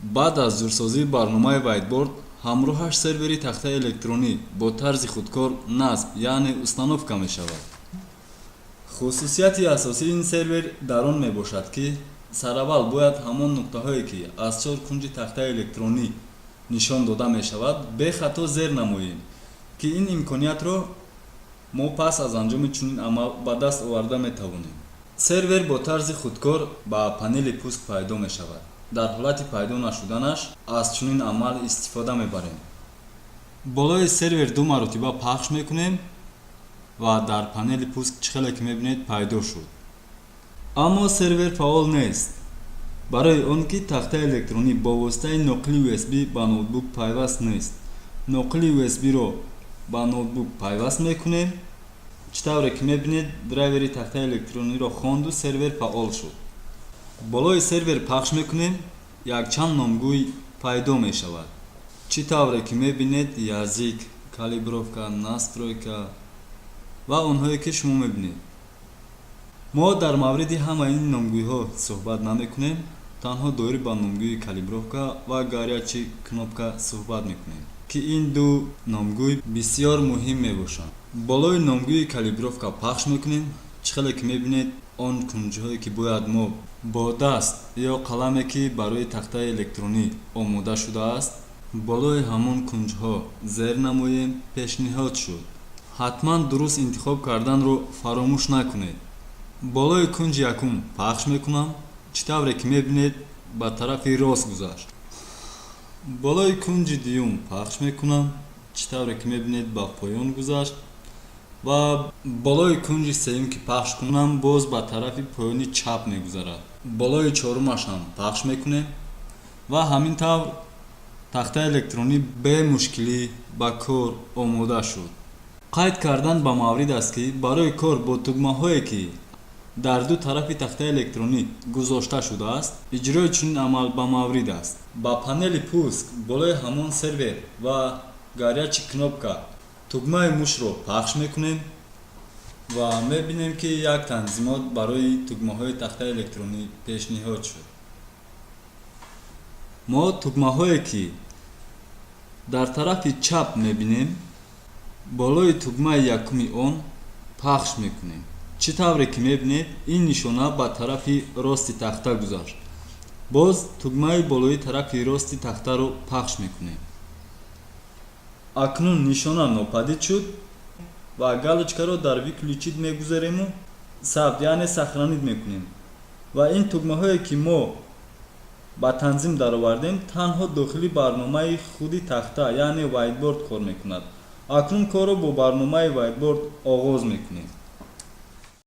Баъд аз ҷурсозии барномаи Whiteboard ҳамроҳаш сервери тахтаи электронӣ бо тарзи худкор насб, яъне установка мешавад. Хусусияти асосии ин сервер дар он мебошад, ки сараввал бояд ҳамон нуқтаҳое, ки аз чор кунҷи тахтаи электронӣ нишон дода мешавад, бехато зер намоем, ки ин имкониятро мо пас аз анҷоми чунин амал ба даст оварда метавонем. Сервер бо тарзи худкор ба панели пуск пайдо мешавад. Дар ҳолати пайдо нашуданаш аз чунин амал истифода мебарем: болои сервер ду маротиба пахш мекунем ва дар панели пуск, чӣ хеле ки мебинед, пайдо шуд. Аммо сервер фаъол нест, барои он ки тахтаи электронӣ бо воситаи ноқили USB ба ноутбук пайваст нест. Ноқили USB-ро ба ноутбук пайваст мекунем. Чӣ тавре ки мебинед, драйвери тахтаи электрониро хонду сервер фаъол шуд. Болои сервер пахш мекунем, якчанд номгӯй пайдо мешавад. Чӣ тавре ки мебинед, язык, калибровка, настройка ва онҳое, ки шумо мебинед. Мо дар мавриди ҳамаи ин номгӯйҳо суҳбат намекунем, танҳо доир ба номгӯи калибровка ва горячий кнопка суҳбат мекунем, ки ин ду номгӯй бисёр муҳим мебошанд. Болои номгӯи калибровка пахш мекунем. Чӣ хеле ки мебинед, он кунҷҳое, ки бояд мо бо даст ё қаламе, ки барои тахтаи электронӣ омода шудааст, болои ҳамон кунҷҳо зер намоем, пешниҳод шуд. Ҳатман дуруст интихоб карданро фаромӯш накунед. Болои кунҷи якум пахш мекунам. Чӣ тавре ки мебинед, ба тарафи рост гузашт. Болои кунҷи дуюм пахш мекунам. Чӣ тавре ки мебинед, ба поён гузашт. Ва болои кунҷи сеюм ки пахш кунам, боз ба тарафи поёни чап мегузарад. Болои чорумаш ҳам пахш мекунем ва ҳамин тавр тахтаи электронӣ бемушкилӣ ба кор омода шуд. Қайд кардан ба маврид аст, ки барои кор бо тугмаҳое, ки дар ду тарафи тахтаи электронӣ гузошта шудааст, иҷрои чунин амал ба маврид аст. Ба панели пуск болои ҳамон сервер ва горячий кнопка тугмаи мушро пахш мекунем ва мебинем, ки як танзимот барои тугмаҳои тахтаи электронӣ пешниҳод шуд. Мо тугмаҳое, ки дар тарафи чап мебинем, болои тугмаи якуми он пахш мекунем. Чӣ тавре ки мебинед, ин нишона ба тарафи рости тахта гузашт. Боз тугмаи болои тарафи рости тахтаро пахш мекунем. Акнун нишона нопадид шуд ва галочкаро дар выключить мегузарему сабт, яъне сохранить мекунем. Ва ин тугмаҳое, ки мо ба танзим даровардем, танҳо дохили барномаи худи тахта, яъне Whiteboard, кор мекунад. Акнун корро бо барномаи Whiteboard оғоз мекунем.